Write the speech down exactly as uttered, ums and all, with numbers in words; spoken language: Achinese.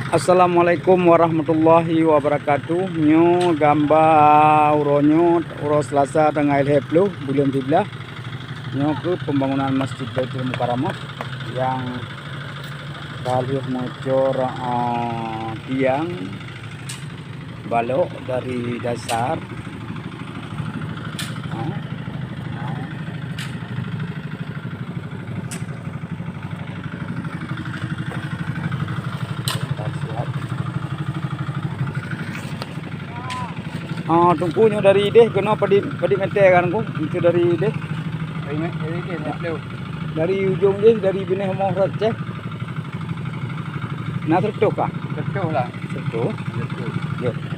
Assalamualaikum warahmatullahi wabarakatuh. Nyoe gamba uroe nyoe, uroe Selasa tanggai lhèe ploh buleuen siblaih. Nyoe keuh pembangunan Masjid Baitul Mukarramah nyang ka lheueh meucor, ah, tiang balok dari dasar. Ha? Ha. Ah, Teungku, nyoe dari idéh keunoe padit, padit meter kan, Teungku? Itu dari idéh? Dari me-, dari idéh, lhèe ploh. Dari ujong idéh, dari binéh rumoh rot ceh. Na sireutoh kah? Sireutoh lah. Sireutoh? Sireutoh. Ya.